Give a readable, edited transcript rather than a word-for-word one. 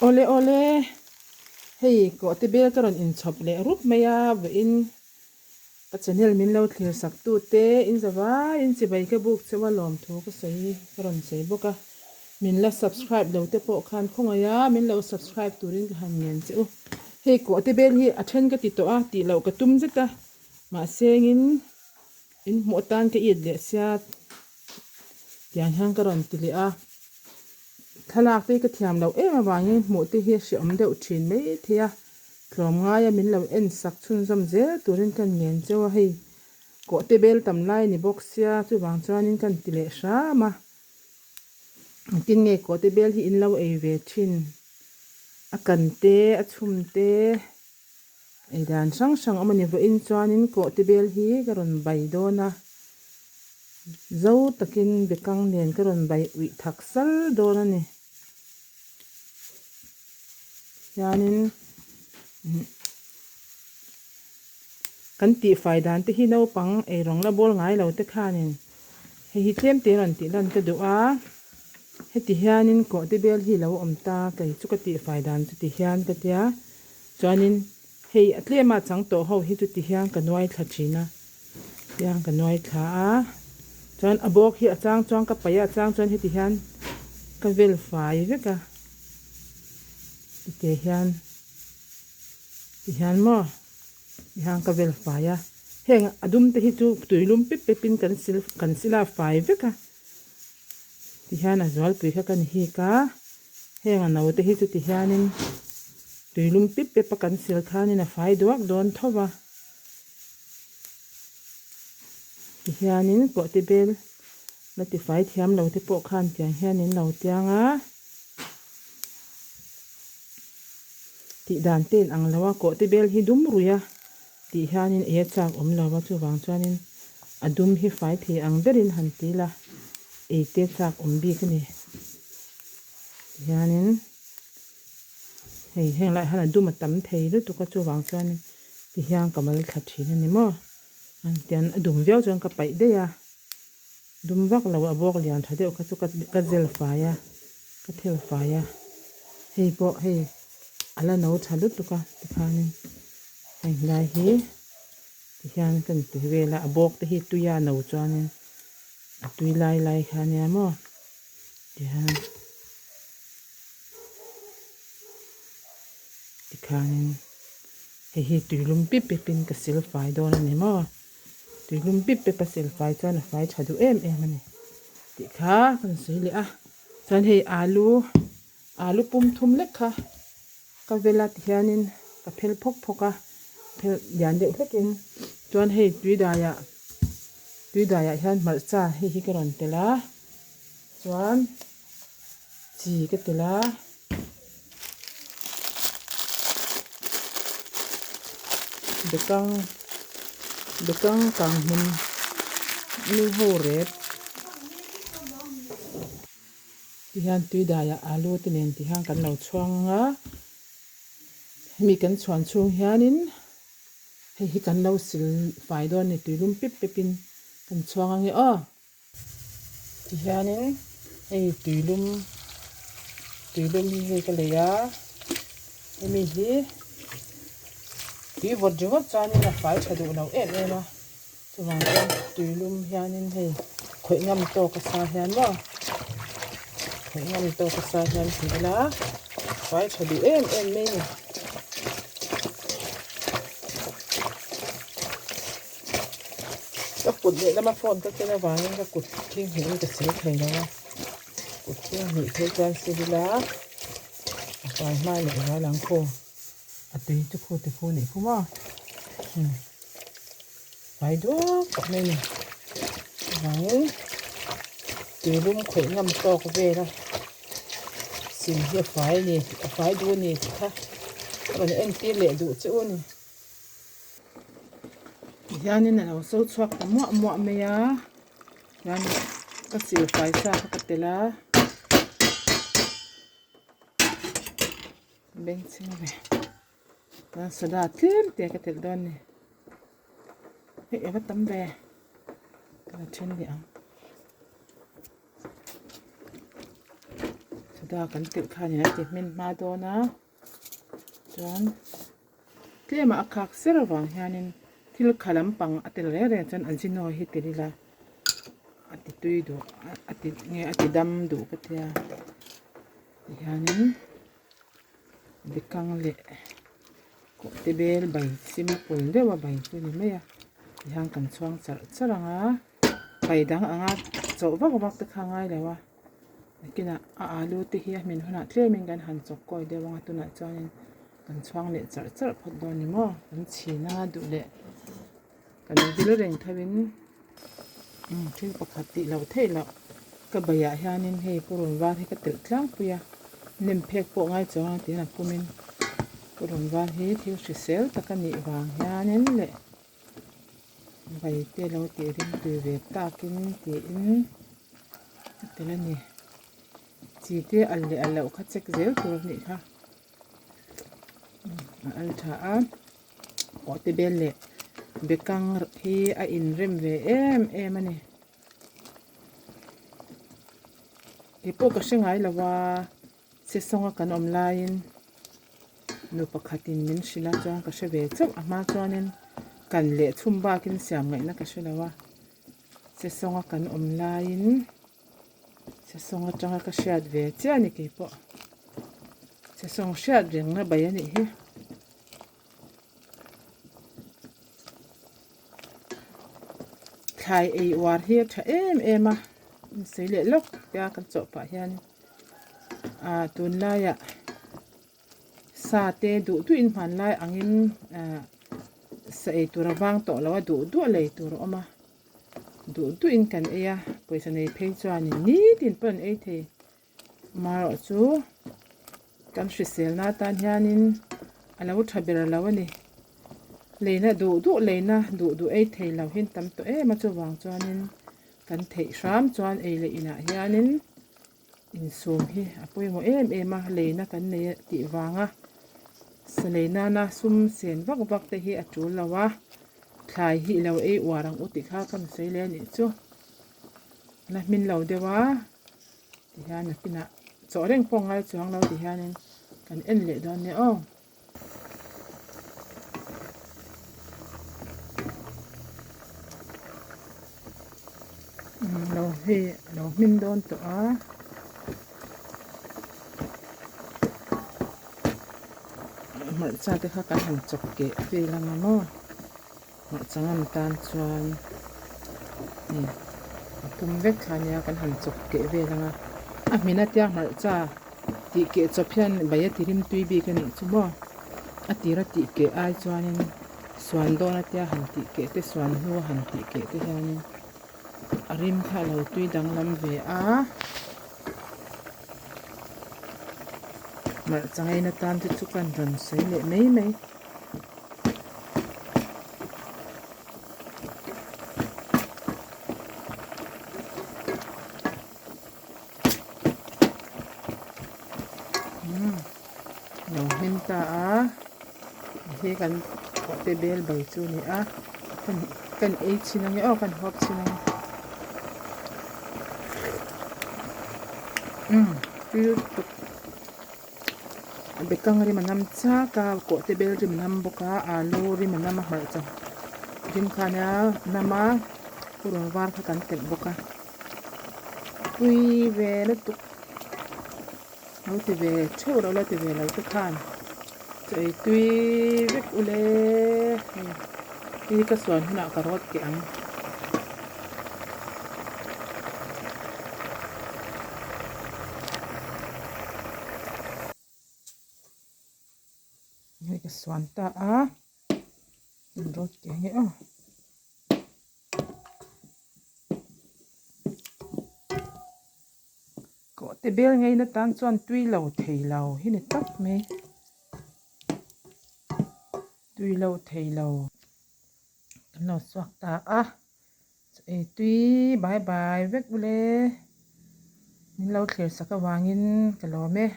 Awle awle, hei kawhte bel ka rawn inchhawp leh rup mai a, vawiin ka channel min lo thlir sak tu te in zavai in chibai ka buk cheu a lawmthu ka sawi ka rawn sawi bawk a, min la subscribe lo te pawh khan khawngaih a min lo subscribe turin ka han ngen che u. Hei kawhte bel hi a then ka ti tawh a tih loh ka tum zet a, mahse engin in hmuh atan ka it leh sia tiang hian ka rawn ti leh a. Thlalak te hi ka thiam loh em avangin hmuh te hi a hreawm deuh thin mai thei a, tlawmngaia min lo en sak chhunzawm zel turin ka ngen cheu a, hei kawhte bel tam lai a ni bawk sia chuvang chuanin ka inti leh hram a, engtin nge kawhte bel hi in lo ei ve thin, a kan te a chhum te. Ei dan hrang hrang awm a ni vawiin chuanin kawhte bel hi ka rawn bai dawn a, zo takin bekang nen ka rawn bai uih thak sal dawn a ni. Hianin kan tihfai dan te hi naupang eirawng la bawl ngai lo te khanin hei hi tlem te rawn tih lan ka duh a, heti hianin kawhte bel hi lo awm ta kei chu ka tihfai dan chu ti hian ka tia. Chuanin hei a tlema chang tawh ho hi chu ti hian ka nuai thla thin a, tiang ka nuai thla a, chuan a bawk hi a chang chuan ka paih a, a chang chuan heti hian ka vel fai vek a, tite hian ti hian maw ti hian ka vel fai a, heng a dum te hi chu tuilum pep pep in kan sil kan sila fai vek a. Tihian a zualpui kha ka ni hik a, heng a naute hi chu tihianin tuilum pip pep a kan sil khanin a fai duak dawn tho va. Tihianin kawhte bel la tifai thiam lo te pawh khan tiang hian in lo tiang a, tih dan te in ang lo a, kawhte bel hi dum ruih a. Tih hianin ei a chak awm lo a, chuvang chuanin a dum hi fai thei ang berin han ti la, ei te chak awm bik a ni. Tihianin hei heng laiah hian a dum a tam thei lutuk a, chuvang chuanin tihian ka mal thla thin a ni maw. Tian a dum viau chuan ka paih daih a, dum vak lo a bawk lian tha deuh kha chu ka zel fai a, ka thel fai a, hei pawh hei a la no tha lutuk a tikhanin. Hei hlai hi tihian kan ti vel a a bawk te hi tui a no chuanin a tui lai lai kha ania maw tihian tikhanin hei hi tuilum pip pep in ka sil fai dawn a ni maw tuilum pip pep a sil fai chuan a fai tha duh em em a ni tih kha kan sawi leh a chuan hei alu alu pum thum lek kha. Ka vel a tihianin ka phel phawk phawk a, phel lian deuh hlekin chuan hei tui daiah tui daiah hian hmarcha hei hi ka rawn telh a, chuan chi ka telh a. Bekang bekang kang hmun nu ho rep. Tihian tui daiah alu te nen ti hian kan lo chhuang ang a, hemi kan chhuan chhung hianin hei hi kan lo sil fai dawn a ni tuilum pip pep in kan chhuang ang e aw. Tihianin hei tuilum tuilum hi hei ka lei a, hemi hi tui vawt ringawt chuanin a fai tha duh lo em em a. Chuvang chuan tuilum hianin hei khawih ngam tawk a sa hian maw khawih ngam tawk a sa hian ti ila fai tha duh em em mai a ni. Ka kut lehlama phone ka ken avangin ka kut thing hnih in ka sil thei lo a, kut thing hnih phei chuan sil ila a fai hma leh zual ang khaw a tui chu khu ti khu nih khu maw. Fai duak tak mai a ni. Chuvangin tuilum khawih ngam tawk vel a sil hi a fai a ni a fai duh a ni tih kha a rawn entir leh duh che u a ni. Tihianin a lo so chhuak ta muah muah mai a chuan ka sil fai sa kha ka telh a. Bengchheng ve. Chuan soda tlem te ka telh dawn a ni. Hei a va tam ve. Ka la then leh ang. Soda kan telh khanin a ti hmin hma dawn a, chuan tlema a khak ser avang hianin thil kha lampang a tel reng reng chuan ajino hi tel ila a ti tui duh a ti nge a ti dam duh ka tia tihianin bekang leh kawhte bel bai simple deuh a bai chu a ni mai a tihian kan chhuang charh charh ang a bai dang anga chawh vak vak te kha a ngai lo a. Nakinah a alu te hi a hmin hunah tlemin kan han chawk kawi deuh ang a tunah chuanin kan chhuang leh charh charh phawt dawn ni maw kan chhin a duh leh kan vil reng tho in umm thil pakhat tih loh theih loh ka baiah hianin hei purun var hi ka telh tlangpui a nem phek pawh ngai chuang ang tiin a pumin purun var hi thil hrisel tak a nih vang hianin leh bai te lo tih rim tui ve takin tiin. A tel a ni. Chi te al leh al loh kha check zel tur a nih kha. A al tha a. Aw te bel leh bekang hi a inrem ve em em a ni. Kei pawh ka hre ngai lo a, Sesawnga kan awm laiin nu pakhatin min hrilh a chuan ka hre ve chauh. A hma chuanin kan leh chhum bakin siam ngaihna ka hre lo a. Sesawnga kan awm laiin Sesawng atanga ka hriat ve chiah a ni kei pawh. Sesawng hriat rengna bai a nih hi. Thlai ei uar hi a tha em em a, in sawi leh lawk tia kan chawh pah hian ah tunlaiah sa te duh duhin hmanlai angin ah sa ei tur a vang tawh lo a duh duh a lei tur a awm a duh duhin kan ei a pawisa nei phei chuanin nitin pawh an ei thei amaherawh chu kan hriselna atan hianin a lo tha ber lo a ni leina duh duh leina duh duh ei thei lo hi an tam tawh em a chuvang chuanin kan theih hram chuan ei leh inah hianin. Insum hi a pawimawh em em a, leina kan nei a tih vanga sa lei nana sum sen vak vak te hi a tul lo a, thlai hi ilo ei uar ang u tih kha ka sawi leh a nih chu. La hmin lo deuh a tihian nakinah chawh reng pawh ngai chuang lo ti hianin kan en leh dawn nia aw. Lo hei a lo hmin dawn tawh a hmarcha te kha kan han chawp keh vel ang a maw hmarcha ngam tan chuan hei a pum vek kha ania kan han chawp keh vel ang a a hmin atia hmarcha. Tih keh chawp hian bai a ti rim tui bik a nih chu maw? A tira tih keh ai chuanin suan dawn atia han tih keh te suan hnu a han tih keh te hianin a rim kha a lo tui danglam ve a. Hmarcha ngaina tan te chu kan rawn sawi leh mai mai. Lo hmin ta a hei kan te bel bai chu a ni a kan ei chhin ange aw kan huap chhin ange umm tui lutuk bekang rim a nam chak a kawh te bel rim a nam bawk a alu rim a nam a hmarcha rim kha ania nam a purun var kha kan telh bawk a. Pui ve lutuk lo ti ve theuh lo la ti ve lo te khan chaw ei tui vek ule hei hei ka suan hunah ka rawt teh ang. Hei ka suan ta a in rawt teh ang e aw. Kawh te bel ngei na tan chuan tui lo thei lo hi ni tak mai tui lo thei lo kan lo chhuak ta a ei tui bai bai vek ule min lo thlir sak avangin ka lawm e.